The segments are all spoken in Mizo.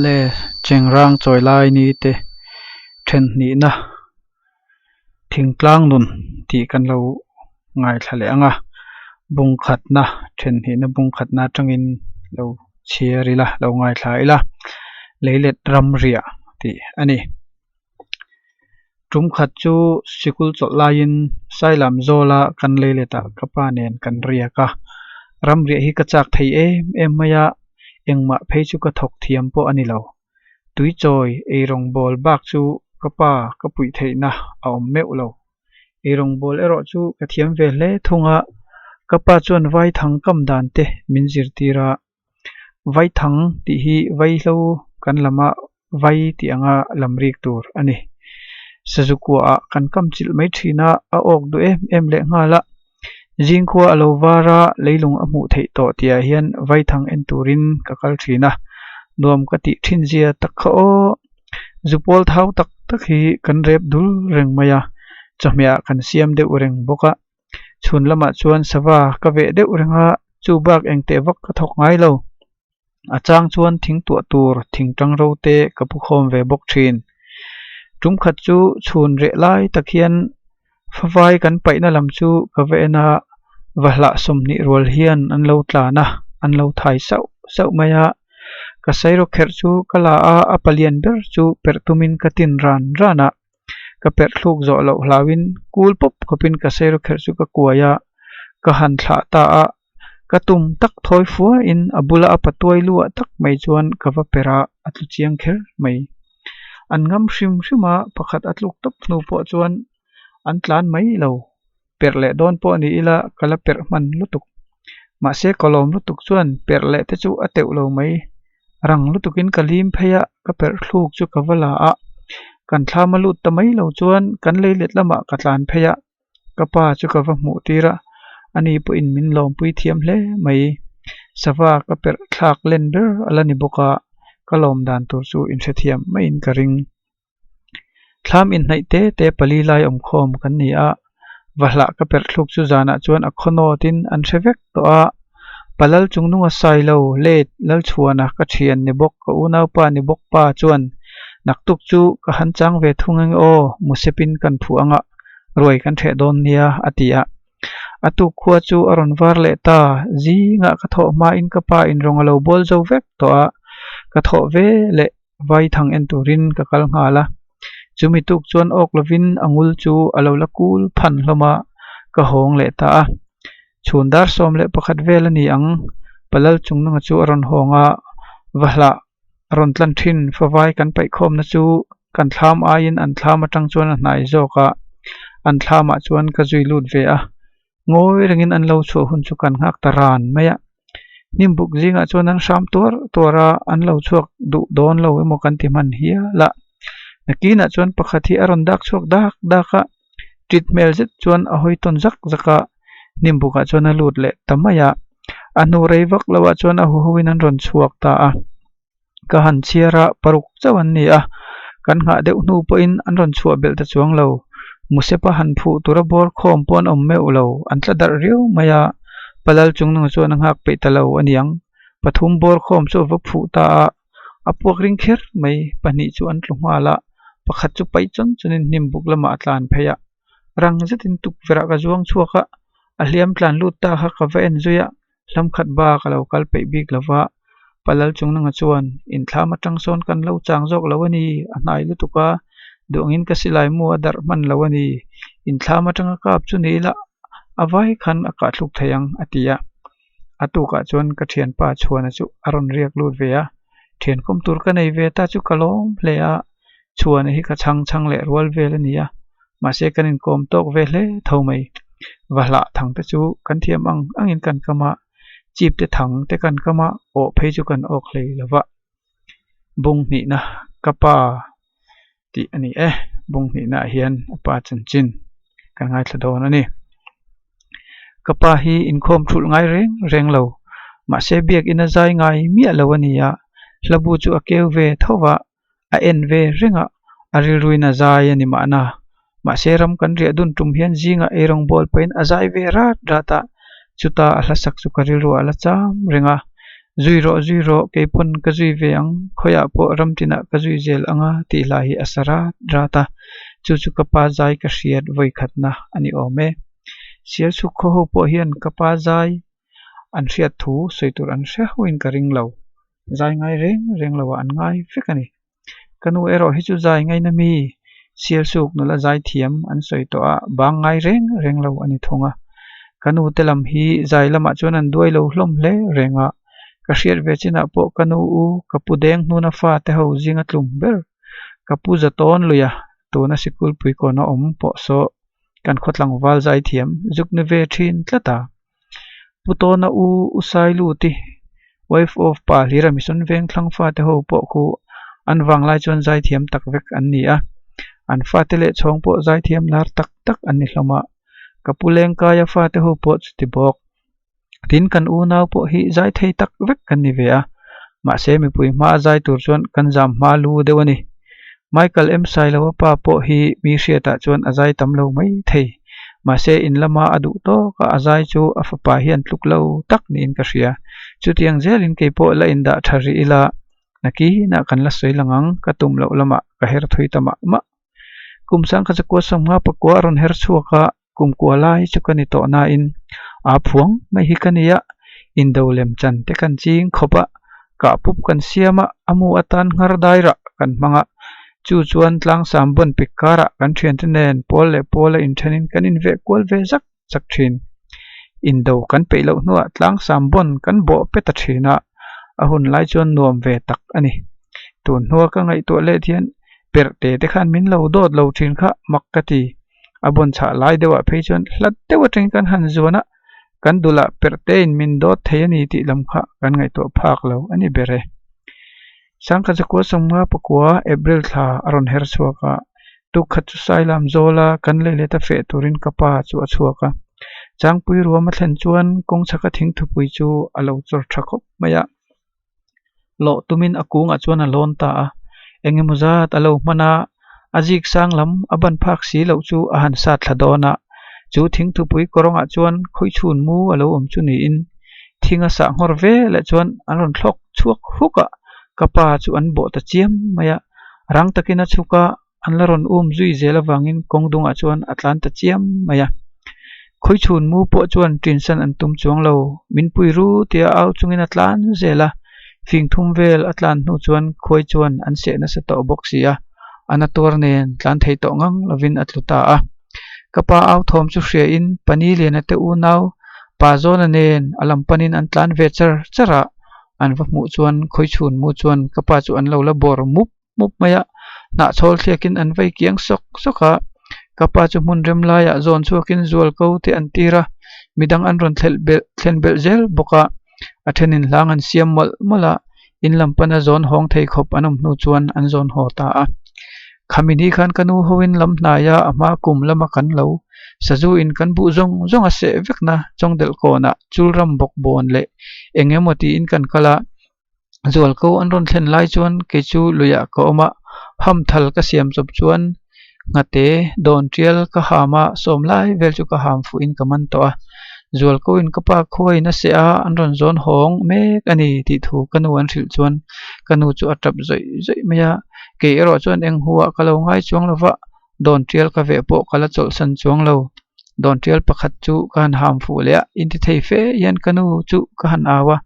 Le Chengrang chawi lai ni te then hnihna thingtlang nun tih kan lo ngaithla leh ang a, bungkhatna then hnihna bungkhatna atangin lo chhiar ila lo ngaithla ila leilet ram riah tih a ni. Tum khat chu sikul chawlh laiin Sailam zawla kan leiletah ka pa nen kan riak a, ram riah hi ka chak thei em em mai a, engmah phei chu ka thawk thiam pawh a ni lo. Tuichawi eirawngbawl bak chu ka pa ka puih theihna a awm meuh lo. Eirawngbawl erawh chu ka thiam ve hle thung a, ka pa chuan vaithang kam dan te min zirtir a. Vaithang tih hi vaihlo kan lama vai tih anga lam rik tur a ni. Sazu kuaah kan kam chilh mai thin a, a awk duh em em leh nghal a. Zingkhua a lo var a, leilung a hmuh theih tawh tihah hian vaithang en turin ka kal thin a, nuam ka tih thin zia tak kha aw. Zupawl thau tak tak hi kan rep dul reng mai a, chawhmehah kan siam deuh reng bawk a. Chhun lamah chuan sava ka veh deuh reng a, chu bak engteh vak ka thawk ngai lo. A chang chuan thing tuah tur thing tang ro te ka pu khawm ve bawk thin. Tum khat chu chhun reh lai tak hian favai kan paihna lam chu ka va en a, vahlah 20 rual hian an lo tlan a, an lo thai sauh sauh mai a. Ka sairawk kherh chu ka la a, a palian ber chu perh tumin ka tin ran ran a. Ka perh thluk zawh loh hlauhin kul pawp khawpin ka sairawk kherh chu ka kuai a, ka han thlah ta a. Ka tum tak thawi fuain a bula a patuai luah tak mai chuan ka va per a, a tlu chiang kher mai. An ngam hrim hrim a, pakhat a tluk tawp hnu pawh chuan an tlan mai lo. Perh leh dawn pawh ni ila ka la perh hman lutuk. Mahse ka lawm lutuk chuan perh leh te chu a teuh lo mai. Rang lutukin ka lim phei a, ka perh thluk chu ka va la a. Kan thlam a lut ta mai lo chuan kan leilet lamah ka tlan phei a. Ka pa chu ka va hmuh tir a, ani pawhin min lawmpui thiam hle mai. Sava ka perh thlak len ber a la ni bawk a, ka lawm dan tur chu inhrethiam maiin ka ring. Thlam inhnaih te te pali lai awmkhawm kan ni a, vahlah ka perh thluk chu zanah chuan a khaw nawtin an hre vek tawh a. Palal chungnunga Sailo, late, Lalchhuana ka thian ni bawk, ka unaupa ni bawk pa chuan naktuk chu ka han chang ve thung eng aw, Musepin kan phuh anga ruai kan hreh dawn nia a ti a. A tuk khua chu a rawn var leh ta, zingah ka thawh hmain ka pa in rawng a lo bawl zo vek tawh a, ka thawh ve leh vaithang en turin ka kal nghal a. Chumi tuk chuan awk lovin a ngul chu a lo la kul phan hlawm a, ka hawng leh ta a. Chhun dar 11 vel a ni ang, Palal chungnunga chu a rawn hawng a, va hlah a rawn tlan thin favai kan paihkhawmna chu kan thlam aiin an thlam atang chuan a hnai zawk a, an thlamah chuan ka zui lut ve a. Ngawi rengin an lo chhuah hun chu kan nghak ta ran mai a. Hnimbuk zingah chuan an hram tuar tuar a, an lo chhuak duh dawn lo emaw kan ti hman hial a. Nakinah chuan pakhat hi a rawn dak chhuak dak dak a, ṭit hmel zet chuan a hawi tawn zak zak a, hnimbukah chuan a lut leh ta mai a. A hnu rei vak loah chuan a huhoin an rawn chhuak ta a. Ka han chhiar a, paruk chauh an ni a, kan nghah deuh hnu pawhin an rawn chhuah belh ta chuang lo. Musepa han phuh tura bawr khawm pawh an awm meuh lo, an tla darh riau mai a, Palal chungnunga chuan a nghak peih ta lo a niang. Pathum bawr khawm chu a va phuh ta a, a puak ring kher mai, pahnih chu an tlu nghal a, pakhat chu paih chawn chawnin hnim buk lamah a tlan phei a. Rang zetin tukverh ah ka zuang chhuak a, a hliam tlan lut ta kha ka va en zui a, Hlam khat bak a lo kal peih bik lo va, Palal chungnunga chuan, Inthlam atang sawn kan lo chang zawk lo a ni, a hnai lutuk a, duangin ka silai mu a darh hman lo a ni, inthlam atanga kap chu ni ila a vai khan a kahthluk thei ang, a ti a. A tukah chuan ka thianpa Chhuana chu a rawn riak lut ve a, thian kawm tur ka nei ve ta chu ka lawm hle a, Chhuana hi ka chhang chhang leh rual vel a ni a, mahse kan inkawm tawk ve hle tho mai. Va hlah thang te chu kan thiam ang angin kan kam a, chip te thang te kan kam a, awh phei chu kan awk hlei lo va. Bung hnihna ka pa tih a ni e, bung hnihna ah hian a pa chanchin kan ngaithla dawn a ni. Ka pa hi inkhawm thulh ngai reng reng lo, mahse biakinn a zai ngai miah lo a ni a, hlabu chu a keu ve tho va, a en ve reng a, a rilruin a zai a ni mahna. Mahse ram kan riah dun tum hian zingah eirawng bawl pahin a zai ve rat rat a, chuta a hlasak chu ka rilruah a la cham reng a. Zui rawh, zui rawh, kei pawn ka zui ve ang, khawiah pawh ram tinah ka zui zel anga tih hla hi a sa rat rat a, chu chu ka pa zai ka hriat vawi khatna a ni awm e. Sialsuk khaw ho pawh hian ka pa zai an hriat thu sawi tur an hre hauhin ka ring lo, zai ngai reng reng loah an ngai vek a ni. Ka nu erawh hi chu zai ngaina mi, Sialsuk nula zai thiam an sawi tawh a, bang ngai reng reng lo a ni thung a. Ka nu te lam hi zai lamah chuan an duai lo hlawm hle reng a, ka hriat ve chinah pawh ka nu u ka pu deng hnuna fa te ho zinga tlum ber, ka pu za tawn lui a, tuna sikulpui kawna awm pawh saw kan khaw tlangval zai thiam zuk ni ve thin tlat a. Pu Tawna u U Sailuti, wife of Pa Hlira Mission veng thlang fate ho pawh khu an vanglai chuan zaithiam tak vek an ni a. An fate leh chhawng pawh zaithiam lar tak tak an ni hlawm a. Ka pu Lengkaia fate ho pawh chuti bawk. Tin kan unau pawh hi zai thei tak vek kan ni ve a. Mahse mipui hma a zai tur chuan kan zam hma lu deuh a ni. Michael M Sailoa pa pawh hi mi hriatah chuan a zai tam lo mai thei. Mahse in lama a duh tawk a, a zai chu a fapa hian tluk lo tak niin ka hria. Chutiang zelin kei pawh la indah tha rih ila, nakinah kan la sawi lang ang, ka tum loh lamah ka her thui ta mah mah. Kum sangkha chakua sawmnga pakua a rawn her chhuak a, kum kua lai chu ka ni tawh nain aa phuang mai hi ka ni a, indo lem chan te kan ching khawp a, kah pup kan siam a, a mu atan nghar dai rah kan hmang a, chu chuan tlangsam bawn pik karah kan thiante nen pawl leh pawl a inthenin kan inveh kual ve zak zak thin. Indo kan peih loh hnuah tlangsam bawn kan bawh pe ta thin a, a hun lai chuan nuam ve tak a ni. Tun hnua ka ngaihtuah let hian perhte te khan min lo dawt lo thin kha mak ka ti. A bawn chhah lai deuhah phei chuan hlat deuh atangin kan han zuan a, kan dulah perhtein min dawt thei a ni tih lam kha kan ngaihtuah phak lo a ni ber e. Sangkha zakua sawmnga pakua April thla a rawn her chhuak a, tukkhat chu Sailam zawla kan lei let a feh turin ka pa chu a chhuak a. Changpui ruam a thlen chuan kawngchhaka thingthupui chu a lo chawr tha khawp mai a. Lawh tumin a kungah chuan a lawn ta a, eng emaw zat a lo hman a, a zik sang lam a ban phak si loh chu a han sat thla dawn a, chu thingthupui kawrawngah chuan khawichhun mu a lo awm chu niin thing a sah nghawr ve leh chuan an rawn thlawk chhuak huk a, ka pa chu an bawh ta chiam mai a, rang takin a chhuk a, an la rawn um zui zel avangin kawng dungah chuan a tlan ta chiam mai a. Khawichhun mu pawh chuan ṭinsan an tum chuang lo, min pui ru tia au chungin a tlan zel a, fing thum vel a tlan hnu chuan khuai chuan an seh nasa tawh bawk si a, a na tuar nen tlan thei tawh ngang lovin a tlu ta a. Ka pa au thawm chu hriain Pani Liana te unau pa Zawna nen a lam panin an tlan ve char char a, an va hmuh chuan khawichhun mu chuan ka pa chu an lo la bawr mup mup mai a, hnahchhawl thliakin an vei kiang sawk sawk a, ka pa chu hmun rem laiah zawn chhuakin zual ko te an tir a, midang an rawn thlelh belh thlen belh zel bawk a, a thenin hlang an siam mawlh mawlh a, in lam pana zawn hawng thei khawp an awm hnu chuan an zawn haw ta a. Khami ni khan ka nu hoin lam hnaia a hma kum lama kan lo sazu in kan buh zawng zawng a seh vekna chawngdelh kawnah chulram bawk bawn leh eng emaw tiin kan kal a, Zualko an rawn thlen lai chuan kei chu luiah ka awm a, hamthal ka siam chawp chuan nghate dawn tial ka ham a, sawm lai vel chu ka ham fuhin ka man tawh a. Zualkoin ka pa khuaiin a seh a, an rawn zawn hawng mek a ni tih thu ka nu an hrilh chuan ka nu chu a tap zawih zawih mai a, kei erawh chuan eng huah ka lo ngai chuang lo va, dawn tial ka veh pawh ka la chawlhsan chuang lo. Dawn tial pakhat chu ka han ham fuh leh a, inti thei fe hian ka nu chu ka han au a,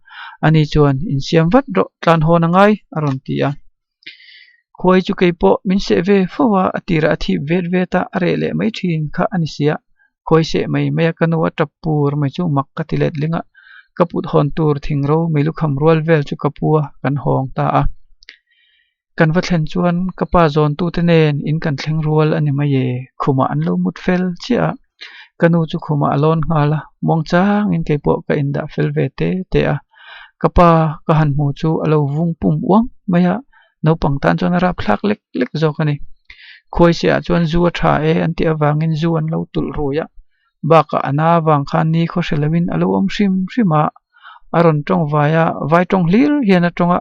ani chuan insiam vat rawh tlan hawn a ngai a rawn ti a. Khuai chu kei pawh min seh ve fo a, a tirah a thip vet vet a, a reh leh mai thin kha a ni sia. Khuai seh mai mai a ka nu a tap pur mai chu mak ka ti let ling a, ka put hawn tur thingro meilukham rual vel chu ka pu a, kan hawng ta a. Kan va thlen chuan ka pa zawntute nen in kan thleng rual a ni mai e, khumah an lo mut fel chiah a, ka nu chu khumah a lawn nghal a, muang changin kei pawh ka indah fel ve te te a, ka pa ka han hmu chu a lo vung pum uang mai a, naupang tan chuan a rapthlak lek lek zawk a ni. Khuaisehah chuan zu a tha e an tih avangin zu an lo tulh rui a, bakah a na avang khan ni khaw hre loin a lo awm hrim hrim a, a rawn tawng vai a, vai tawng hlir hian a tawng a.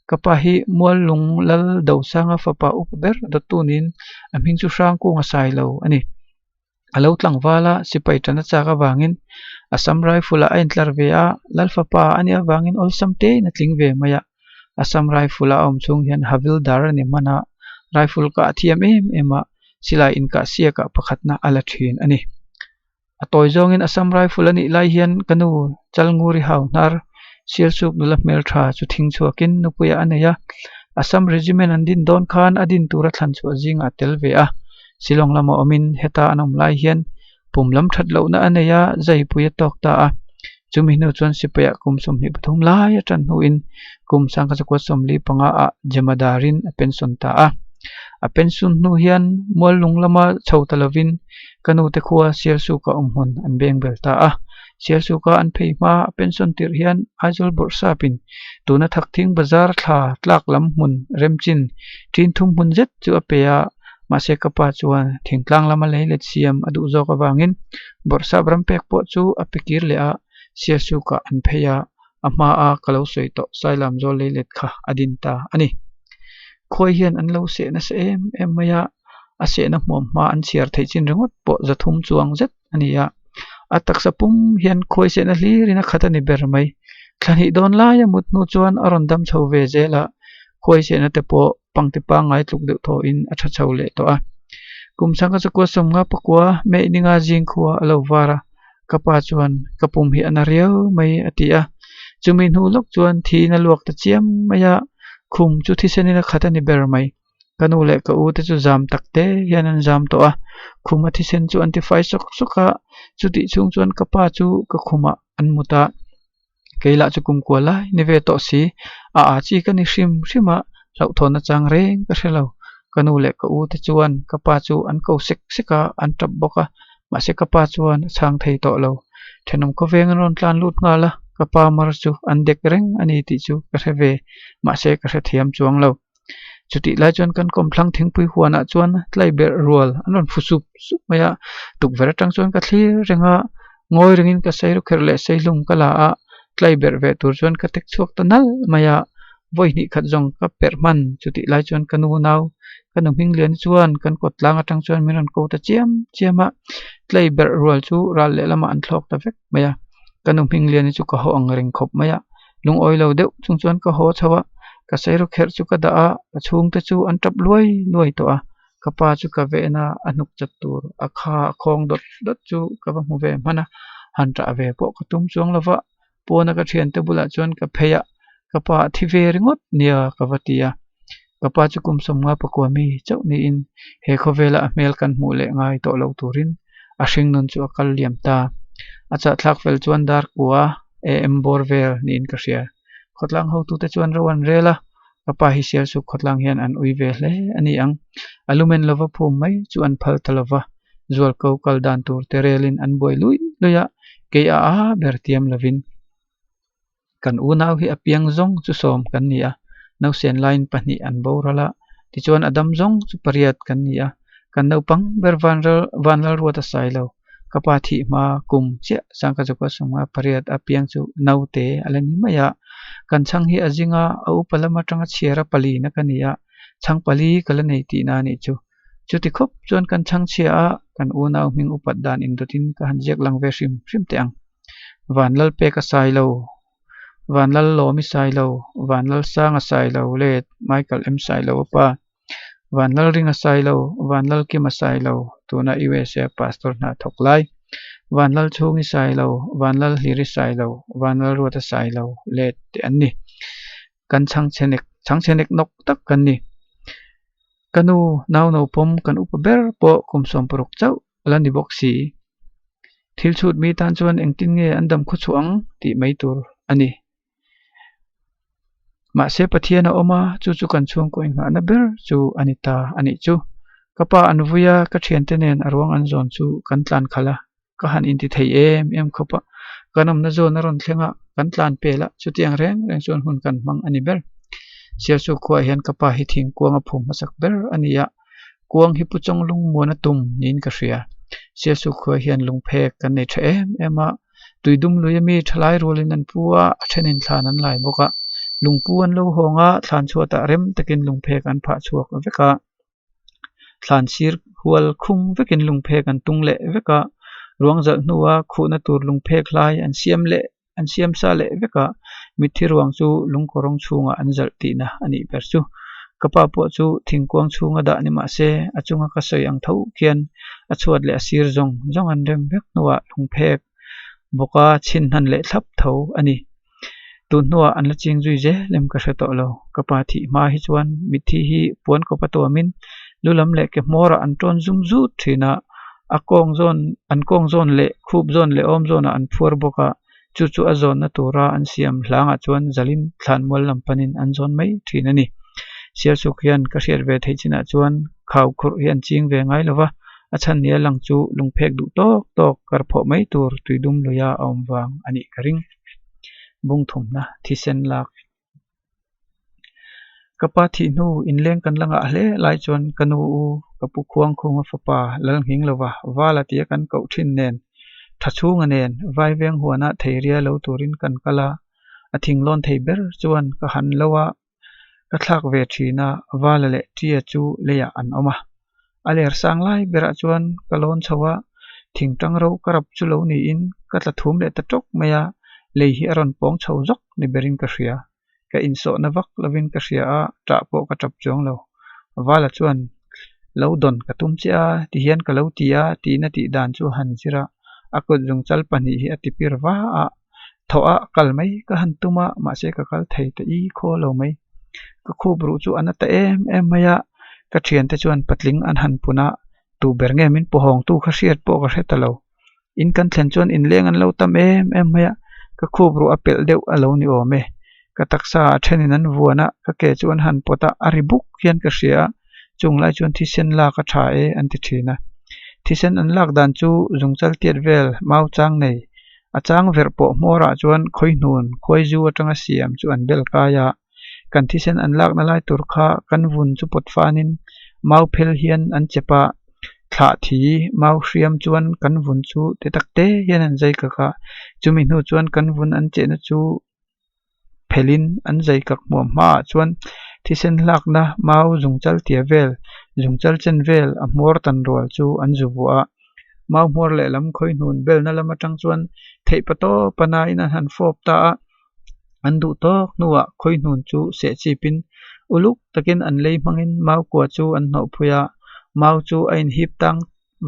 Ka pa hi Muallung Lal Dosanga fapa upa ber dawttu niin a hming chu Hrangkunga Sailo a ni. A lo tlangval a, sipai tan a chak avangin Assam Rifle-ah a intlar ve a, Lalfapa a nih avangin awlsam tein a tling ve mai a. Assam Rifle-a a awm chhung hian Havildar a ni hman a, rifle kah a thiam em em a, silai inkah siakah pakhatna a la thin a ni. A tawi zawngin Assam Rifle a nih lai hian ka nu Chalnguri hau hnar Sialsuk nula hmeltha chu thing chhuakin nupuiah a nei a, Assam Regiment an din dawn khan a din tura thlan chhuah zingah a tel ve a. Shillong lama awmin heta an awm lai hian pum lam that lohna a nei a, zaipui a tawk ta a. Chumi hnu chuan sipaiah kum 23 lai a tan hnuin kum 1975 ah Jemadarin a pension ta a. A pension hnu hian Muallung lama chho ta lovin ka nute khua Sialsuka awmhmun an beng bel ta a. Sialsuka an phei hma a pension tirh hian Aizawl Bawrhsapin tuna Thakthing Bazar thla tlak lam hmun remchin ṭin thum hmun zet chu a pe a. Mahse ka pa chuan thingtlang lama lei let siam a duh zawk avangin Bawrhsap ram pek pawh chu a pe kir leh a, Sialsukah an phei a, a hma a ka lo sawi tawh Sailam zawl lei let kha a din ta a ni. Khuai hian an lo seh nasa em em mai a, a sehna hmuam hma an chhiar theih chin ringawt pawh 300 chuang zet a ni a, a taksa pum hian khuai sehna hlirin a khat a ni ber mai. Thla hnih dawn laia mut hnu chuan a rawn dam chho ve zel a, khuai sehna te pawh pangti pangngai tluk deuh thawhin a tha chho leh tawh a. Kum sangha chakua sawmnga pakua May ninga zing khua a lo var a, ka pa chuan ka pum hi a na riau mai a ti a. Chumi hnu lawk chuan thiin a luak ta chiam mai a, khum chu thisenin a khat a ni ber mai. Ka nu leh ka u te chu zam tak te hian an zam tawh a, khum a thisen chu an tifai sawk sawk a, chutih chhung chuan ka pa chu ka khumah an mut a. Kei lah chu kumkua lai ni ve tawh si, a a chi ka ni hrim hrim a, hlauhthawn nachang reng ka hre lo. Ka nu leh ka u te chuan ka pa chu an ko sek sek a, an tap bawk a, mahse ka pa chuan a chhang thei tawh lo. Thenawm khawveng an rawn tlan lut nghal a, ka pa mar chu an dek reng a ni tih chu ka hre ve, mahse ka hrethiam chuang lo. Chutih lai chuan kan kawmthlang thingpui huanah chuan tlai berh rual an rawn fu sup sup mai a, tukverh atang chuan ka thlir reng a, ngawi ringin ka sei rukherh leh sei hlum ka la a, tlai berh ve tur chuan ka tek chhuak ta nalh mai a, vawi hnih khat zawng ka perh hman chutih lai chuan ka nu nau ka nu hming lian chuan kan kawt tlang atang chuan min rawn ko ta chiam chiam a, tlai berh rual chu ral lehlamah an thlawk ta vek mai a, ka nu hming lian hi chu ka haw ang reng khawp mai a. Lungawi lo deuh chung chuan ka haw chho a, ka seiru kherh chu ka dah a, ka chhungte chu an tap luai luai tawh a, ka pa chu ka ven a, a hnuk chat tur a kha a khawng dawt dawt chu ka va hmu ve hman a, han tah ve pawh ka tum chuang lo va, pawna ka thiante bulah chuan ka phei a, ka pa a thi ve ringawt nia ka va ti a, ka pa chu kum 50 pakua mi chauh niin he khawvela a hmel kan hmuh leh ngai tawh lo turin a hringnun chu a kal liam ta. A chahthlak fel chuan dar kua AM bawr vel niin ka hria. Khawtlang hotute chuan ro an rel a, ka pa hi Sialsuk khawtlang hian an ui ve hle a ni ang. A lumen lova phum mai chu an phal ta lova, zualko kal dan tur te relin an buai luih luih a, kei a a ber tiam lovin. Kan unau hi a piang zawng chu sawm kan ni a, nausen laiin pahnih an boral a, tichuan a dam zawng chu pariat kan ni a, kan naupang ber Vanlalruat a sai lo. Ka pa thih hma kum chiah Sangkachukua sunga pariat a piang chu naute a la ni mai a, kan chhang hi a zinga a upa lam atanga chhiara palina ka ni a, chhang pali ka la nei tihna a nih chu. Chuti khawp chuan kan chhang chhia a, kan unau hming upat dan indawtin ka han ziak lang ve hrim hrim teh ang. Vanlalpek a sai lo, Vanlallawm i sai lo, Vanlalsang a sai lo let Michael M sai lo a pa. Vanlalring a sai lo, Vanlalkim a sai lo, tuna USA pastor hna thawk lai. Vanlalchhung i sai lo, Vanlalhlir i sai lo, Vanlalruat a sai lo, let te an ni. Kan chhangchhenek, chhangchhenek nawk tak kan ni. Ka nu nau naupawm kan upa ber pawh kum 60 chauh a la ni bawk si. Thil chhut mi tan chuan engtin nge an dam khawchhuah ang tih mai tur a ni. Mahse Pathian a awm a, chu chu kan chhungkaw inghahna ber chu a ni ta a nih chu. Ka pa an vui a, ka thiante nen a ruang an zawn chu kan tlan khalh a, ka han inti thei em em khawp a, kan awmna zawn a rawn thleng a, kan tlan pel a, chutiang reng reng chuan hun kan hmang a ni ber. Sialsuk khuaah hian ka pa hi thingkuang a phum hmasak ber a ni a, kuang hi Pu Chawnglung muan a tum niin ka hria. Sialsuk khuaah hian lungphek kan nei tha em em a. Tuidum lui ami thalai rualin an pu a, a thenin thlan an lai bawk a. Lungpu an lo hawng a, thlan chhuatah rem takin lungphek an phah chhuak vek a. Thlan sir Hual khung vekin lungphek an tung leh vek a, ruang zalh hnua khuhna tur lungphek hlai an siam leh an siam sa leh vek a, mitthi ruang chu lungkawrawng chhungah an zalh tihna a nih ber chu. Ka pa pawh chu thingkuang chhunga dah ni mah se a chunga ka sawi ang tho khian a chhuat leh a sir zawng zawng an rem vek hnuah lungphek bawka chhin hnan leh thlap tho a ni. Tun hnuah an la ching zui zel em ka hre tawh lo. Ka pa thih hma hi chuan mitthi hi puan kawpa tuamin lu lam leh ke hmawrah an tawn zum zut thin a, a kawng zawn an kawng zawn leh khup zawn leh awm zawnah an phuar bawk a, chu chu a zawnna tura an siam hlangah chuan zalin thlanmual lam panin an zawn mai thin a ni. Sialsuk hian ka hriat ve theih chinah chuan khau khurh hi an ching ve ngai lo va, a chhan nia lang chu lungphek duh tawk tawk karphawh mai tur tuidum luia a awm vang a nih ka ring. Bungthumna thisen lak. Ka pa thih hnu inleng kan la ngah hle lai chuan ka nu u ka pu khuang khunga fapa lal nghing lova vala tia kan koh thin nen tha chhunga nen vaiveng huana theiria lo turin kan kal a, a thinglawn thei ber chuan ka han lo a. Ka thlak ve thin a, Vala leh Tia chu leiah an awm a. A ler sang lai berah chuan ka lawn chho a, thing tang ro ka rap chu lo niin ka tla thum leh ta tawk mai a, lei hi a rawn pawng chho zawk ni berin ka hria. Ka insawhna vak lovin ka hria a, ṭah pawh ka ṭap chuang lo. Vala chuan, Lo dawn ka tum che a, tihian ka lo ti a, tiin a tih dan chu a han zir a, a kut zungchal pahnih hi a ti pir va a. Thawh a kal mai ka han tum a, mahse ka kal thei ta i khaw lo mai. Ka khup ruh chu a na ta em em mai a, ka thiante chuan patling an han pun a, tu ber nge min pawhawngtu kha hriat pawh ka hre ta lo. In kan thlen chuan inleng an lo tam em em mai a, ka khup ruh a pelh deuh a lo ni awm e. Ka taksa ah thenin an vuan a, ka ke chu an han pawt a, a ri buk hian ka hria a, chung lai chuan thisen lak a tha e an ti thin a. Thisen an lak dan chu zungchal tiat vel mau chang nei A chang verh pawh hmawrah chuan khawihnun khuaizu atanga siam chu an bel kai a, kan thisen an lakna lai tur kha kan vun chu pawt fanin mau phel hian an chep a, thlah thi mau hriam chuan kan vun chu te tak te hian an zai kak a, chumi hnu chuan kan vun an chehna chu phelhin an zai kak hmuam hmaah chuan thisen hlakna mau zungchal tia vel, zungchal chen vel a hmuar tan rual chu an zu vuah a. Mau hmuar lehlam khawihnun belna lam atang chuan theihpa tawp a nain an han fawp ta a, an duh tawk hnuah khawihnun chu seh chipin uluk takin an lei hmangin mau kua chu an hnawhphui a, mau chu a inhip tang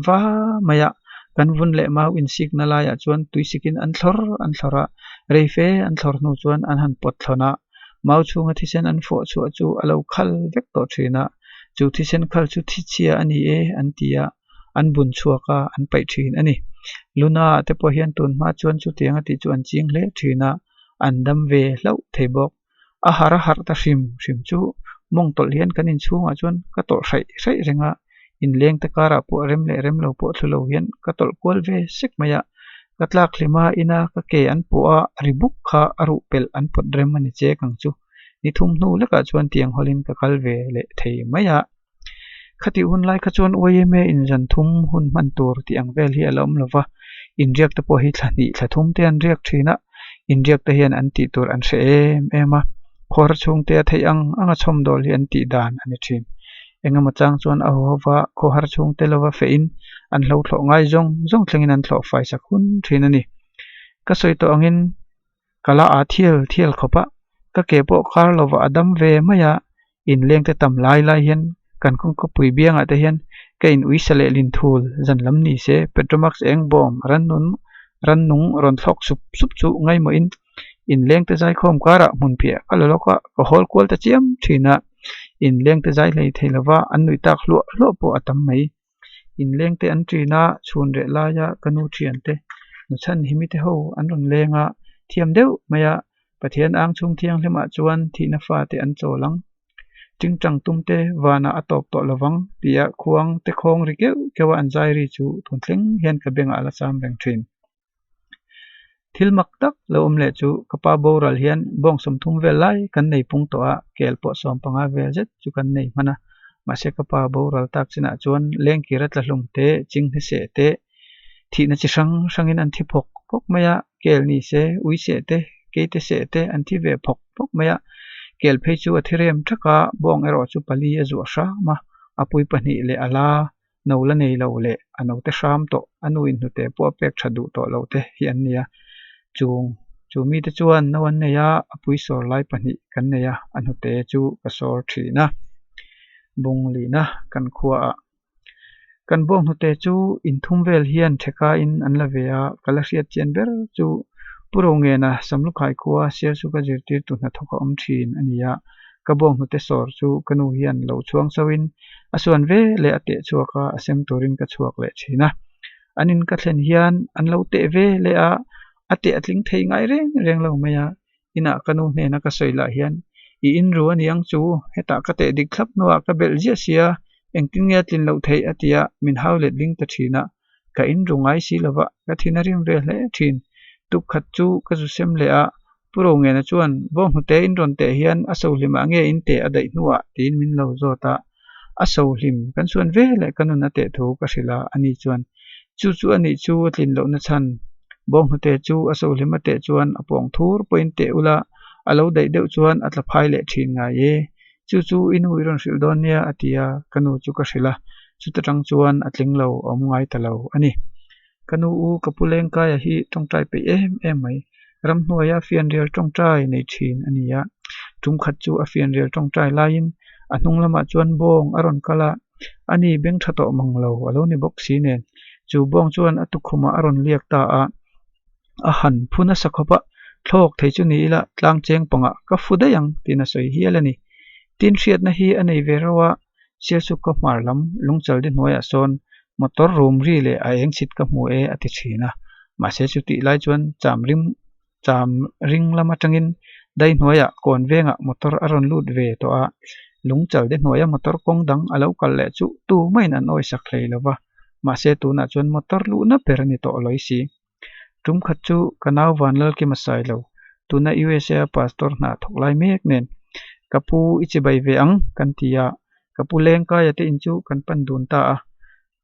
Va mai a, kan vun leh mau insikna laiah chuan tuisikin an thlawr an thlawr a, rei fe an thlawr hnu chuan an han pawt thlawn a, mau chhunga thisen an fawh chhuah chu a lo khal vek tawh thin a, chu thisen khal chu thi chhia a ni e an ti a, an bun chhuak a, an paih thin a ni. Luna ah te pawh hian tun hma chuan chutiang a tih chu an ching hle thin a, an dam ve hlauh thei bawk. A har a harh ta hrim hrim chu mawng tawlh hian kan inchhungah chuan ka tawlh hraih hraih reng a, inleng te karah pawh rem leh rem lo pawh thlu lo hian ka tawlh kual ve sek mai a, ka tlak hlima ina ka ke an pawh a ri buk kha a ruh pelh an pawt rem a ni chek ang chu. Ni thum hnu lekah chuan tiang hawlin ka kal ve leh thei mai a. Khatih hun lai kha chuan YMA in zan thum hun hman tur tih ang vel hi a la awm lo va, inriak te pawh hi thla hnih thla thum te an riak thin a, inriak te hian an tih tur an hre em em a, khuar chhungte a theih ang ang a chhawmdawl hi an tih dan a ni thin. Engemaw chang chuan a huhova khawhar chhungte lova feh in an hlo thlawh ngai zawng zawng thlengin an thlawh fai sak hun thin a ni. Ka sawi tawh angin Ka la a thial thial khawp a, ka ke pawh kar lovah a dam ve mai a, inleng te tam lai lai hian kan kawngkawpui biangah te hian ka in uisa leh lin thul zan lam ni se Petromax eng bawm rannun rannung rawn thlawk sup sup chu ngaimawhin inleng te zaikhawm karah hmun piah ka la lawk a, ka hawl kual ta chiam thin a, inleng te zai hlei thei lova an nuih tak hluah hluah pawh a tam mai. Inleng te an ṭin a, chhun reh laia ka nu ṭhian te nuchhan himi te ho an rawn leng a, thiam deuh mai a, Pathian ang chhung thianghlimah chuan thihna fate an chawl ang. Ṭingṭang tum te vanah a tawp tawh lovang tia khuang te khawng ri keuh keuh a an zai ri chu tun thleng hian ka bengah a la cham reng ṭhin. Thil mak tak lo awm leh chu ka pa boral hian bawng sawmthum vel lai kan nei pung tawh a, kel pawh sawmpanga vel zet chu kan nei hman a. Mahse ka pa boral tak chinah chuan lengkir a tla hlum te, chinghne seh te, thihna chi hrang hrangin an thi phawk phawk mai a, kel ni se, ui seh te, keite seh te an thi ve phawk phawk mai a. Kel phei chu a thi rem thak a, bawng erawh chu pali a zuah hram a, a pui pahnih leh a la. No la nei lo leh a note hram tawh, a nu in hnute pawh a pek tha duh tawh loh te hi an ni a. Chung chu mite chuan no an nei a, a pui sawr lai pahnih kan nei a, a hnute chu ka sawr thin a. Bung lihna kan khuaah kan bawng hnute chu inthum vel hian theka-in an la ve a, ka la hriat chian ber chu Pu Rongena Samlukhai khua Sialsuka zirtirtu hnathawk a awm thin a ni a, ka bawng hnute sawr chu ka nu hian lo chhuang chauhin a suan ve leh a teh chhuak a, a sem turin ka chhuak leh thin a. An in ka thlen hian an lo teh ve leh a, a teh a tling thei ngai reng reng lo mai a, inah ka nu hnena ka sawi lah hian i in ru a ni ang chu, hetah ka teh dik thlap hnuah ka belh ziah sia, engtin nge a tlin loh theih a ti a, min hau let ling ta thin a, ka in ru ngai si lova ka thin a rim ve hle thin. Tuk khat chu ka zu sem leh a, Pu Rongena chuan Bawnghnute in rawn teh hian a sohlimah nge in teh a daih hnuah tiin min lo zawt a, a sohlim kan suan ve leh ka nun a teh thu ka hrilh a, ani chuan chu chu a nih chu a tlin lohna chhan Bawnghnute chu a sohlim a teh chuan a pawng thur pawhin teh ula a lo daih deuh chuan a tla phai leh thin ngai e, chu chu i nu i rawn hrilh dawn nia a ti a, ka nu chu ka hrilh a, chuta tang chuan a tling lo a awm ngai ta lo a ni. Ka nu u ka pu Lengkaia hi tawngtai peih em em mai. Ramhnuaia fianrial tawngtai nei thin a ni a, tum khat chu a fianrial tawngtai laiin a hnung lamah chuan bawng a rawn kal a, ani beng tha tawh mang lo a lo ni bawk si nen chu bawng chuan a tukhumah a rawn liak ta a, a han phu nasa khawp a, thlawk thei chu ni ila tlang cheng pangah ka fu daih ang tiin a sawi hial a ni. Tin hriatna hi a nei ve reuh a, Sialsuk khaw hmar lam lungchaldi hnuaiah sawn motor rum ri leh a eng chhit ka hmu e a ti thin a, mahse chutih lai chuan cham rim cham ring lam atangin dai hnuaiah kawn vengah motor a rawn lut ve tawh a, lungchaldi hnuaia motor kawng dang a lo kal leh chu tumahin an awisak hlei lo va, mahse tunah chuan motor luhna ber a ni tawh lawi si. Tum khat chu ka nau Vanlalkima Sailo, tuna USA a pastor hna thawk lai mek nen, Ka pu i chibai ve ang, kan ti a, ka pu Lengkaia te in chu kan pan dun ta a.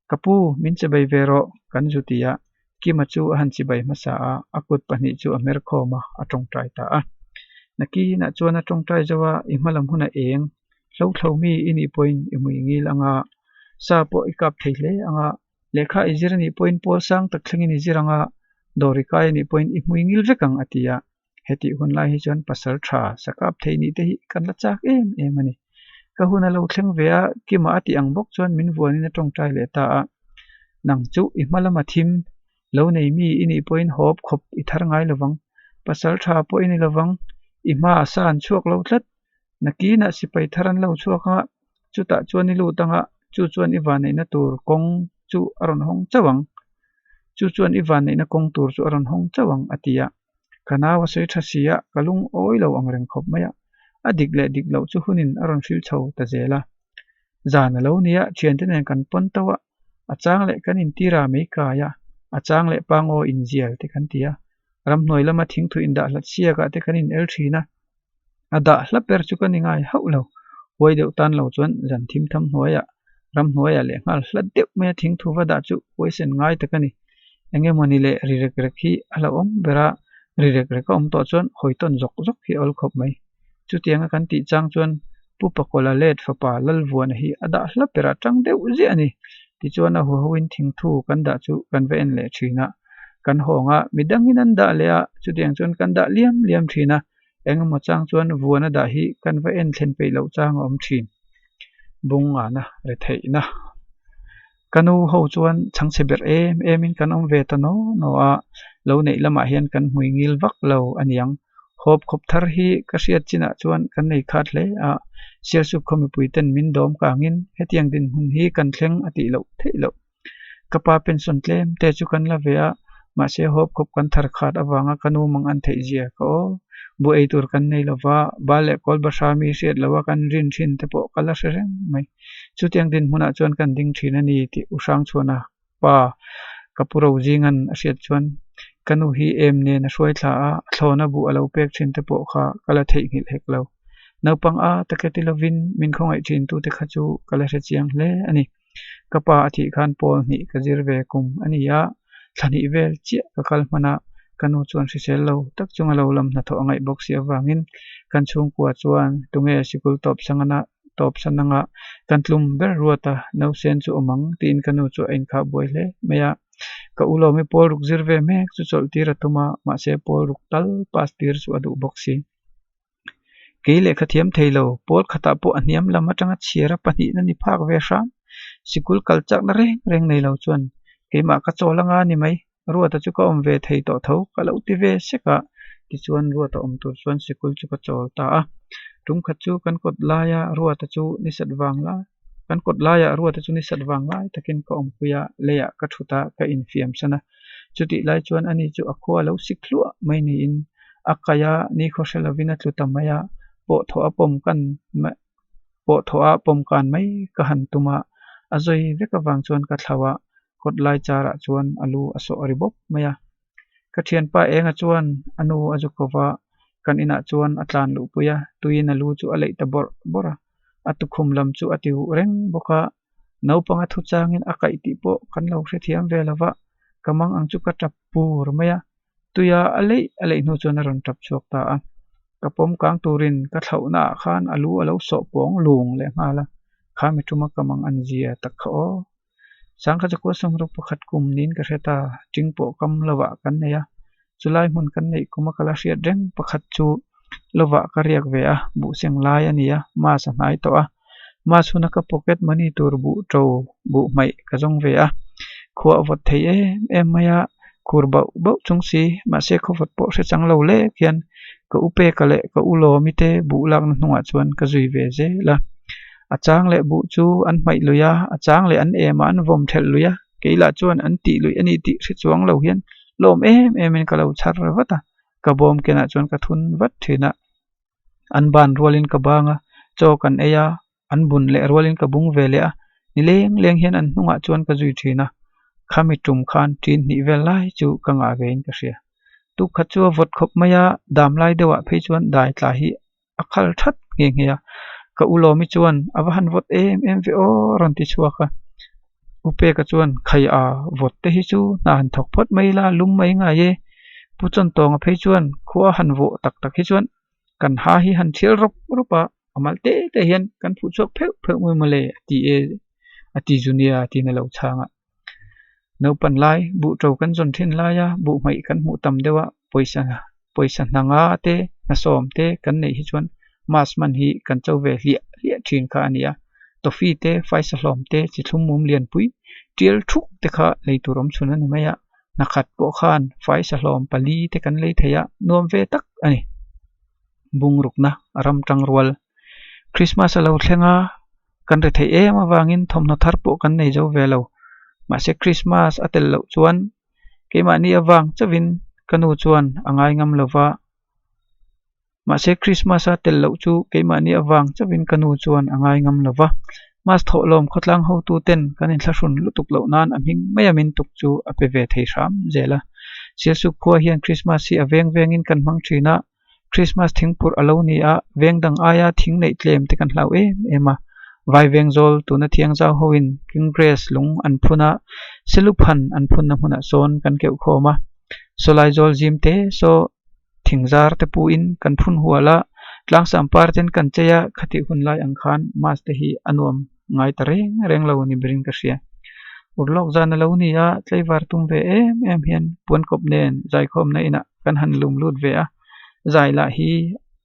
Ka pu, min chibai ve rawh, kan zu ti a. Kima chu a han chibai hmasa a, a kut pahnih chu a hmer khawm a, a tawngtai ta a. Nakinah chuan a tawngtai zo a, i hmalam huna eng, hlothlo mi i nih pawhin i hmui ngil ang a, sa pawh i kap thei hle ang a, Lehkha i zir anih pawhin pawl sang tak thlengin i zir ang a, dawr i kai anih pawhin i hmui ngil vek ang a ti a. Hetih hun lai hi chuan pasal tha sakap thei nih te hi kan la chak em em a ni. Ka hun a lo thleng ve a, Kima a tih ang bawk chuan min vuanin a tawngtai leh ta a. Nang chu i hma lama thim lo nei mi i nih pawhin hawp khawp i thar ngai lovang, pasal tha pawh i ni lovang, i hma a sa an chhuak lo tlat. Nakinah sipai thar an lo chhuak a, chutah chuan i lut ang a, chu chuan i vanneihna tur kawng chu a rawn hawng chauh ang. Chu chuan i vanneihna kawng tur chu a rawn hawng chauh ang, a ti a. Ka nau a sawi tha si a, ka lungawi lo ang reng khawp mai a. A dik leh dik loh chu hunin a rawn hrilh chho ta zel a. Zan a lo nia, thiante nen kan pawn tauh a, a chang leh kan intir a mei kai a, a chang leh pangaw inzial te kan ti a. Ramhnuai lama thingthu indah hlat siakah te kan in el thin a. A dah hla ber chu ka ni ngai hauh lo. Huai deuh tan lo chuan zan thim tham hnuaiah, ram hnuaiah leh nghal hla deuh maia thingthu va dah chu huaisen ngai tak a ni. Eng emawni leh ri rek rek hi a hlauhawm ber a, ri rek rek a awm tawh chuan hawi tawn zawk zawk hi a awl khawp mai. Chutianga kan tih chang chuan Pu Pakawla let fapa Lalvuana hi a dah hla berah tang deuh ziah a ni. Tichuan a huhoin thingthu kan dah chu kan va en leh thin a. Kan hawng a, midangin an dah leh a, chutiang chuan kan dah liam liam thin a. Engemaw chang chuan vuana dah hi kan va en thlen peih loh chang a awm thin. Bungana retheihna. Ka nu ho chuan chhangchhe ber em emin kan awm ve ta naw naw a, lo neih lamah hian kan hmui ngil vak lo a niang. Hawp khawp thar hi ka hriat chinah chuan kan nei khat hle a, Sialsuk khaw mipui ten min dawm kangin hetiang dinhmun hi kan thleng a tih loh theih loh. Ka pa pension tlem te chu kan la ve a, mahse hawp khawp kan thar khat avanga ka nu mang an theih zia ka aw. Bu ei tur kan nei lova, bal leh kawl bahra mi hriat loha kan rin thin te pawh ka la hre reng mai. Chutiang dinhmunah chuan kan ding thin a ni tih U Hrangchhuana pa ka pu ro zingan a hriat chuan ka nu hi em nen a hruai thla a, a thlawna buh a lo pek thin te pawh kha ka la theihnghilh hek lo. Naupang a taka ti lovin min khawngaih thin tute kha chu ka la hre chiang hle a ni. Ka pa a thih khan pawl hnih ka zir ve kum a ni a, thla hnih vel chiah ka kal hman a, ka nu chuan hrisel lo tak chunga lo lam hnathawh a ngaih bawk si avangin kan chhungkua chuan tunge sikul tawp sangana. tawp san anga kan tlum ber ruat a, nausen chu awm ang tiin ka nu chu a inkhah buai hle mai a. Ka u lawmi pawl ruk zir ve mek chu chawlh tir a tum a, mahse pawl ruk tal pass tir chu a duh bawk si. Kei lehkha thiam thei lo, pawl khatah pawh a hniam lam atanga chhiar a pahnihna ni phak ve hram. Sikul kal chakna reng reng nei lo chuan keimah ka chawl anga ni mai. Ruata chu ka awm ve thei tawh tho ka lo ti ve sek a, tichuan Ruata awm tur chuan sikul chu ka chawl ta a. Tum khat chu kan kawt laia Ruata chu ni sat vang lai kan kawt laiah Ruata chu ni sat vang lai takin ka awmpui a, leiah ka thut a, ka infiam san a. Chutih lai chuan ani chu a khua lo sik hluah mai niin a kaih a, nikhaw hre lovin a tlu ta mai a, pawh thawh a pawm kan pawh thawh a pawm kan mai ka han tum a, a zawi vek avang chuan ka thlauh a, kawt lai charah chuan a lu a sawh ri bawp mai a. Ka thianpa Enga chuan a nu a zu ko va, kan inah chuan a tlan luhpui a, tuiin a lu chu a leih ta bawrh bawrh a, a tukhum lam chu a ti huh reng bawk a, naupang a thu changin a kaih tih pawh kan lo hrethiam ve lo va, ka mang ang chu ka tap pur mai a, tuia a leih a leih hnu chuan a rawn tap chhuak ta a, ka pawm kang turin ka thlauhna ah khan a lu a lo sawh pawng lung leh nghal a, kha mi tuma ka mang an zia tak kha aw. Sangkhat zakua sawmruk pakhat kum niin ka hre ta, ṭing pawh kam lovah kan nei a, chulai hmun kan neih kuma ka la hriat reng pakhat chu lovah ka riak ve a, buh seng lai a ni a, mass a hnai tawh a, mass huna ka pocket money tur buh ṭo buh hmaih ka zawng ve a, khua a vawt thei em em mai a, khur bauh bauh chung si, mahse khawvawt pawh hre chang lo lek hian ka u peka leh ka u lawmi te buh lakna hnungah chuan ka zui ve zel a. A chang leh buh chu an hmaih lui a, a chang leh an em a an vawm thelh lui a, kei lah chuan an tih luih a ni tih hre chuang lo hian lawm em em in ka lo chhar vat a, ka bawm kenah chuan ka thun vat thin a. An ban rualin ka bang a, chaw kan ei a, an bun leh rualin ka bung ve leh a, ni leng leng hian an hnungah chuan ka zui thin a, khami tum khan ṭin hnih vel lai chu ka ngah ve in ka hria. Tukkhat chu a vawt khawp mai a, dam lai deuhah phei chuan dai tla hi a khal that nghe nghe a, ka u Lawmi chuan a va han vawt em em ve aw a rawn ti chhuak a, U Peka chuan khai a vawt te hi chu hna han thawk phawt mai la lum mai ngai e, Pu Chawntawnga phei chuan khua han vawh tak tak hi chuan kan ha hi han thial rawp rawp a, a mal te te hian kan phuh chhuak pheuh pheuh mai mawle a ti e a ti zu nia tiin a lo chhang a. Naupan lai buh ṭo kan zawn ṭhin laia buh hmaih kan hmuh tam deuh a, pawisa pawisa hna nga te hna sawm te kan neih hi chuan mass man hi kan cho ve hliah hliah ṭhin kha a ni a. Toffee te, faisa hlawm te, chi thlum mum lianpui ṭial thuk te kha lei tur awm chhun a ni mai a. Hna khat pawh khan faisa hlawm pali te kan lei thei a, nuam ve tak a ni. Bungrukna ram ṭang rual Christmas a lo thleng a, kan ri theih em avangin thawmhnaw thar pawh kan nei zo ve lo. Mahse Christmas a tel loh chuan keimahni avang chauhin ka nu chuan a ngai ngam lo va. Mahse Christmas a tel loh chu keimahni avang chauhin ka nu chuan a ngai ngam lo va. Mas thawhlawm khawtlang hotu ten kan inthlahrun lutuk loh nan a hming mai a min tuk chu a pe ve thei hram zel a. Sialsuk khua hian Christmas hi a veng vengin kan hmang thin a. Krismas thingphurh a lo ni a, veng dang aia thing neih tlem te kan hlau em em a. Vai veng zawl tuna thiangzau hoin Congress lung an phun a, Seluphan an phunna hmunah sawn kan keuh khawm a. Sawlai zawl zim te saw thingzar te puin kan phun hual a, tlangsam par ten kan chei a, khatih hun lai ang khan Mas te hi a nuam ngai ta reng reng lo ni berin ka hria. Urlawk zan a lo ni a, tlaivar tum ve em em hian puankawp nen zaikhawmna inah kan han lum lut ve a, zai lah hi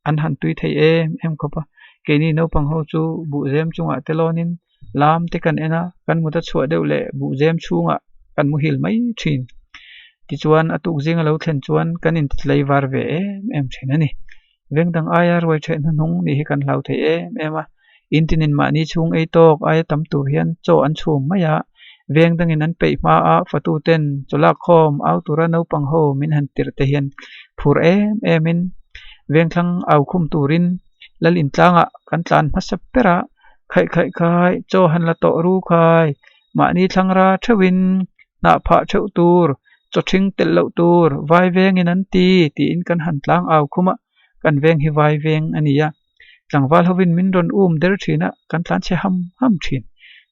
an han tui thei em em khawp a, keini naupang ho chu buhzem chungah te lawnin lam te kan en a, kan mut a chhuah deuh leh buhzem chhungah kan muhil mai thin. Tichuan a tuk zing a lo thlen chuan kan intitlei var ve em em thin a ni. Veng dang aia ruai theh hnuhnung nih hi kan hlau thei em em a, in tinin mahni chhung ei tawk aia tam tur hian chaw an chhum mai a, veng dangin an peih hma a fatu ten chaw lak khawm au tura naupang ho min han tirh te hian phur em em in vengthlang au khum turin lal intlangah kan tlan hmasa ber a, khaih khaih khai chaw han la tawh ru khai mahni thlangra theuhin hnah phah theuh tur, chaw ṭhing telh loh tur, vai vengin an ti, tiin kan han tlang au khum a, kan veng hi vai veng a ni a. Tlangval hovin min rawn um der ṭhin a, kan tlan chhe ham ham ṭhin.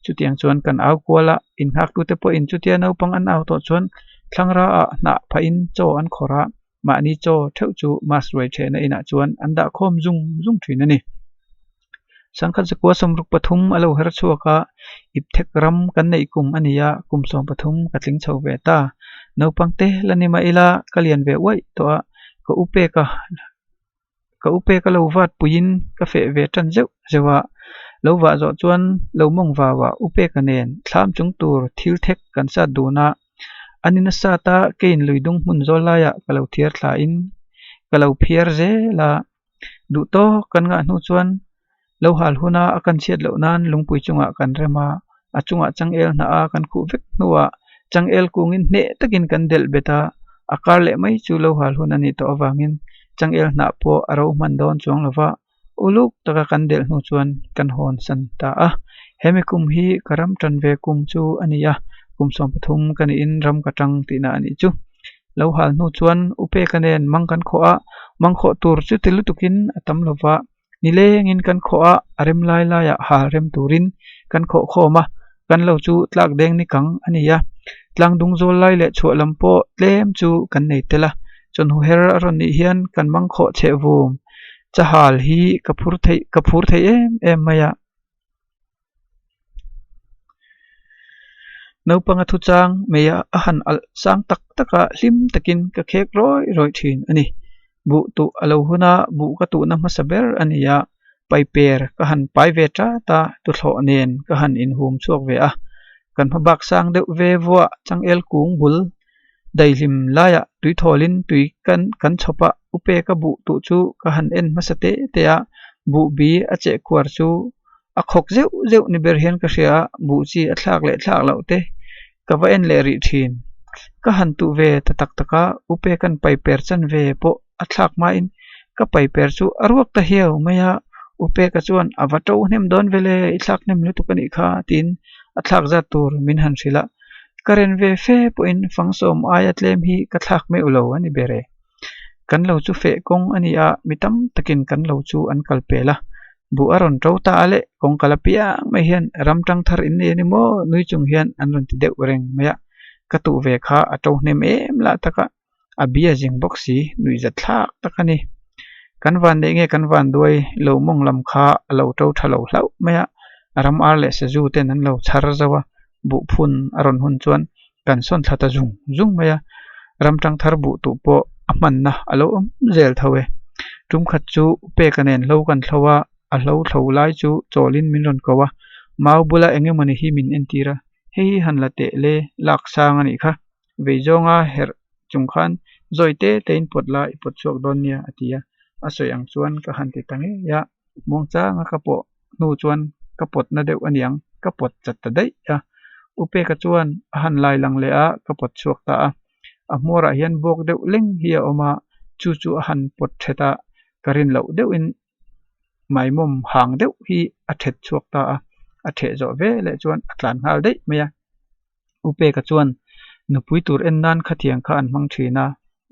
Chutiang chuan kan au kual a, innghaktute pawhin chutia naupang an au tawh chuan thlangra ah hnah phahin chaw an khawrh a, mahni chaw theuh chu mass ruai ṭhehna inah chuan an dah khawm zung zung ṭhin a ni. Sangkhat zakua 63 a lo her chhuak a, ipthek ram kan neih kum a ni a, kum 13 ka tling chho ve ta. Naupang te la ni mah ila ka lian ve uaih tawh a, ka u pek a, ka u pek a lo vat puiin ka feh ve tan zeuh zeuh a. Lo vah zawh chuan lo mawng vau a, u peka nen thlam chung tur thil thek kan sat dun a. An in a sat a, keiin lui dung hmun zawl laiah ka lo thiar thla in ka lo phiar zel a. Duh tawk kan ngah hnu chuan lo hal huna a kan chhiat loh nan lungpui chungah kan rem a, a chungah changel hnah a kan khuh vek hnuah changel kungin hneh takin kan delh bet a, a kar leh mai chu lo hal hun a nih tawh avangin changel hnah pawh a ro hman dawn chuang lo va, uluk taka kan delh hnu chuan kan hawn san ta a. Hemi kum hi ka ram tan ve kum chu a ni a, kum 13 ka niin ram ka tang tihna a nih chu. Lo hal hnu chuan u Peka nen mang kan khawh a, mang khawh tur chu ti lutukin a tam lo va, nilengin kan khawh a, a rem lai laiah hal rem turin kan khawh khawm a, kan lo chu tlak deng ni kang a ni a. Tlang dung zawl lai leh chhuah lam pawh tlem chu kan nei tel a, chawhnu her a rawn nih hian kan mang khawh chheh vum chahal hi ka phur theih ka phur thei em em mai a. Naupanga thuchang meia a han alh sang tak tak a, hlim takin ka khek rawih rawih thin a ni. Buh tuh a lo hun a, buh ka tuhna hmasa ber a ni a, paiper ka han pai ve tat a, tuthlawh nen ka han inhum chhuak ve a. Kan hma bak sang deuh ve vuah changel kung bul daihlim laiah tuithawlin tui kan kan chhawp a, upe ka buh tuh chu ka han en hmasa te te a, buh bi a cheh khuar chu a khawk zeuh zeuh ni ber hian ka hria a, buh chi a thlak leh thlak loh te ka va en leh rih thin. Ka han tuh ve ta tak tak a, upe kan paiper chan ve pawh a thlak hmain ka paiper chu a ruak ta hiau mai a, upeka chuan a va to hnem dawn vele i thlak hnem lutuk a nih kha tiin a thlak zat tur min han hrilh a. Ka ren ve fe pawhin fangsawm aia tlem hi ka thlak meuh lo a ni ber e. Kan lo chu feh kawng a ni a, mi tam takin kan lo chu an kal pel a. Buh a rawn to ta a leh, kawng kal apiang mai hian ram tang thar in nei a ni maw? Nui chung hian an rawn ti deuh reng mai a. Ka tuh ve kha a to hnem em lah tak a, a bia zing bawk si, nuihzat thlak tak a ni. Kan van neih nge kan van duai lo mawng lam kha a lo to tha lo hlauh mai a, ram ar leh sazu ten an lo chhar zo a, buh phun a rawn hun chuan kan sawn thla ta zung zung mai a, ram tang thar buh tuh pawh a hmanna a lo awm zel tho e. Tum khat chu Peka nen hlo kan thlo a, a hlo thlo lai chu chawlin min rawn ko a, mau bula eng emawni hi min entir a, hei hi han la teh le, lak sang a nih kha, vei zawnga herh chung khan zawi te tein pawt la i pawt chhuak dawn nia a ti a, a sawi ang chuan ka han ti ta ngei a. Muangchanga ka pawh hnu chuan ka pawt na deuh aniang, ka pawt chat ta daih a. U Peka chuan a han lai lang leh a, ka pawt chhuak ta a. A hmuarah hian bawk deuh leng hi a awm a, chu chu a han pawt thet a, ka rin loh deuhin maimawm hang deuh hi a thet chhuak ta a. A theh zawh ve leh chuan a tlan nghal daih mai a. U Peka chuan nupui tur en nan khatiang kha an hmang thin a,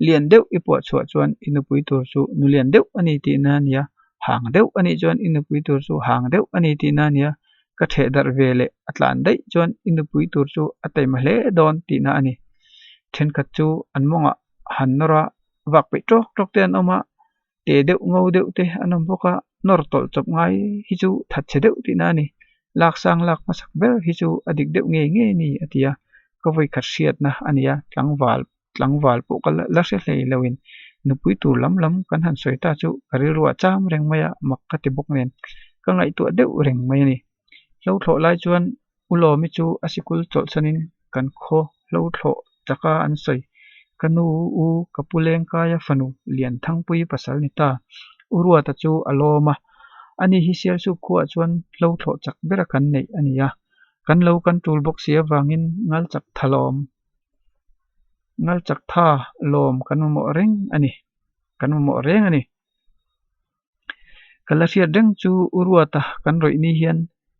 lian deuh i puah chhuah chuan i nupui tur chu nu lian deuh a ni tihna a nia, hang deuh a nih chuan i nupui tur chu hang deuh a ni tihna a nia, ka theh darh ve leh a tlan daih chuan i nupui tur chu a taima hle dawn tihna a ni. Thenkhat chu an mawngah han nawr a, vak peih tawk tawk te an awm a, te deuh ngo deuh te an awm bawk a, nawr tawlh chawp ngai hi chu that chhe deuh tihna a ni. Lak sang lak hmasak ber hi chu a dik deuh ngei ngei a ni a ti a, ka vawikhat hriatna a ni a, tlangval tlangval pawh ka la hre hlei loin nupui tur lam lam kan han sawi ta chu ka rilruah cham reng mai a, mak ka ti bawk nen ka ngaihtuah deuh reng mai a ni. Hlo thlawh lai chuan U Lawmi chu a sikul chawlhsanin kan khaw hlo thlawh chaka an sawi. Ka nu u ka pu Lengkaia fanu Lianthangpui pasal ni ta. U Ruata chu a lawm a, ani hi Sialsuk khuaah chuan hlo thlawh chak bera kan neih a ni a, kan lo kan tul bawk si avangin ngal chak tha lawm ngal chak tha lawm kan mamawh reng a ni kan mamawh reng a ni. Ka la hriat reng chu U Ruata kan rawih ni hian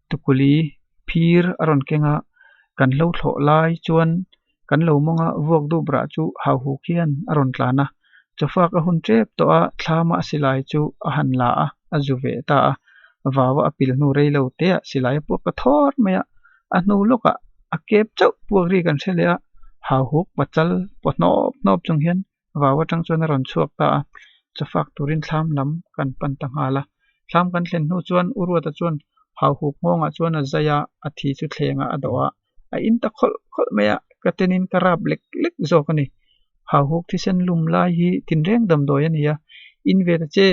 tukuli phir a rawn keng a, kan hlo thlawh lai chuan kan lo mawng a vuak dup rah chu hauhuk hian a rawn tlan a, chawfak a hun tep tawh a, thlama a silai chu a han la a, a zu ve ta a, vaua a pil hnu rei lo te ah silai a puak ta thawr mai a, a hnu lawkah a kep chauh puak ri kan hre leh a, hauhuk pachal paw hnawp hnawp chung hian Vau atang chuan a rawn chhuak ta a, chawfak turin thlam lam kan pan ta nghal a. Thlam kan thlen hnu chuan U Ruata chuan hauhuk nghawngah chuan a zai a, a thi chu thlengah a dawh a, a in ta khawlh khawlh mai a, ka tenin ka rap lek lek zawk a ni. Hauhuk thisen lum lai hi tinreng damdawi a ni a, in ve ta che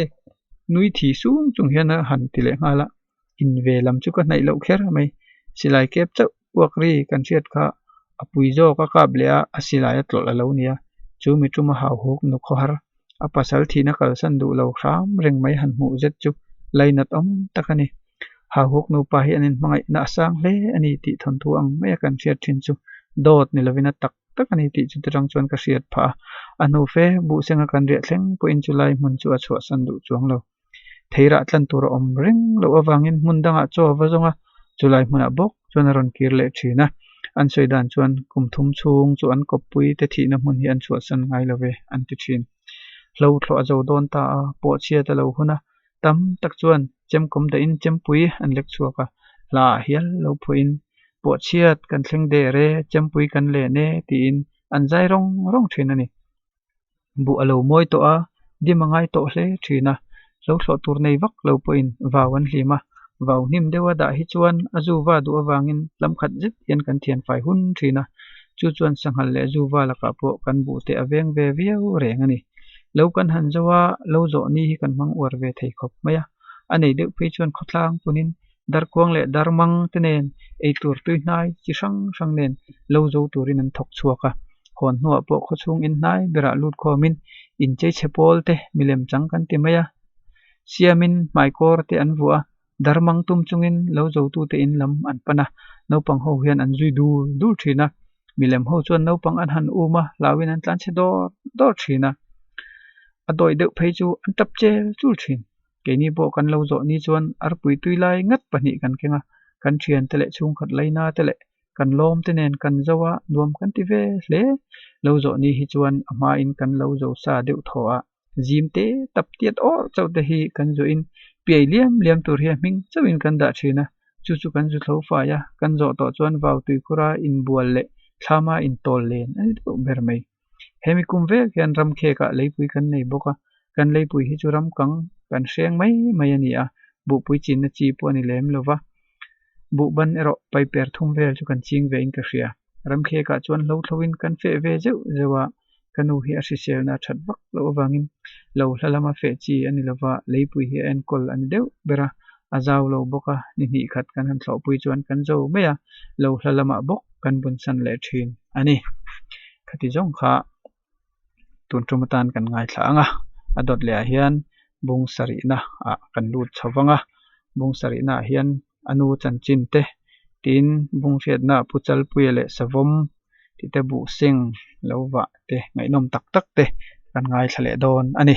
nui thi sung chung hian a han ti leh nghal a, in ve lam chu ka hnaih loh kher mai. Silai kep chauh puak ri kan hriat kha a pui zawk a kap leh a, a silai a tlawlh a lo nia. Chu mi tuma hauhuk nu khawhar a pasal thihna kalsan duh lo hram reng mai han hmuh zet chu lainat awm tak a ni. Hauhuk nupa hi an inhmangaihna a sang hle a ni tih thawnthu ang maia kan hriat thin chu dawt ni lovin a tak tak a ni tih chu tirang chuan ka hriat phah a. A hnu fe buhsenga kan riah thleng pawhin chulai hmun chu a chhuahsan duh chuang lo. Theirah tlan tur a awm reng loh avangin hmun dangah chaw a va zawng a, chulai hmunah bawk chuan a rawn kir leh thin a. An sawi dan chuan kum thum chhung chu an kawppui te thihna hmun hi an chhuahsan ngai lo ve an ti thin. Hlo thlawh a zo dawn ta a, pawhchhiat a lo hun a, tam tak chuan chemkawm dahin chempui an lek chhuak a, hla ah hial lo phuahin pawhchhiat kan thleng der e, chempui kan len e tiin an zai rawng rawng thin a ni. Buh a lo mawi tawh a, dim a ngai tawh hle thin a, lo thlawh tur nei vak lo pawhin vau an hlim a, vau hnim deuha dah hi chuan a zuva duh avangin lam khat zet hian kan thian fai hun thin a, chu chuan sanghal leh zuva lakah pawh kan buh te a veng ve viau reng a ni. Lo kan han zo a, lo zawh ni hi kan hmang uar ve thei khawp mai a, a nei deuh phei chuan khawtlang punin darkuang leh darmang te nen eitur tui hnai chi hrang hrang nen lo zo turin an thawk chhuak a. Hawn hnuah pawh khawchhung in hnai berah lut khawmin inchei chhe pawl te milem chang kan ti mai a, siamin hmaikawr te an vuah a, darmang tum chungin lo zotute in lam an pan a, naupang ho hian an zui dul dul thin a, milem ho chuan naupang an han um a, hlauhin an tlanchhe dawr dawr thin a, a dawih deuh phei chu an tap chel chul thin. Keini pawh kan lo zawh ni chuan arpui tui lai ngat pahnih kan keng a, kan thiante leh chhungkhat laina te leh kan lawm te nen kan zo a, nuam kan ti ve hle. Lo zawh ni hi chuan a hmain kan lo zo sa deuh thaw a, zim te tap tiat awrh chauh te hi kan zuahin piai liam liam tur hi a hming chauhin kan dah thin a, chu chu kan zu thlo fai a, kan zawh tawh chuan vau tuikhura inbual leh thlama intawl len a ni deuh ber mai. Hemi kum vek hian ramkhekah leipui kan nei bawk a, kan leipui hi chu ramkang kan hreng mai mai a ni a, buhpui chinna chi pawh a ni lem lo va, buhban erawh paiper thum vel chu kan ching ve in ka hria. Ramkhekah chuan hlo thloin kan feh ve zeuh zeuh a, ka nu hi a hriselna a that vak loh avangin lo hla lama feh chi a ni lo va, leipui hi a enkawl a ni deuh ber a, a zau lo bawk a, ni hnih khat kan han thlawhpui chuan kan zo mai a, lo hla lamah bawk kan bunsan leh thin a ni. Khati zawng kha tun tum atan kan ngaithla ang a, a dawt leh ah hian bung sarihna ah kan lut chho vang a, bung sarihna ah hian a nu chanchin te tin bung hriatna Pu Chalpuia leh Savawm tih te buh seng lo vah te ngaihnawm tak tak te kan ngaithla leh dawn a ni.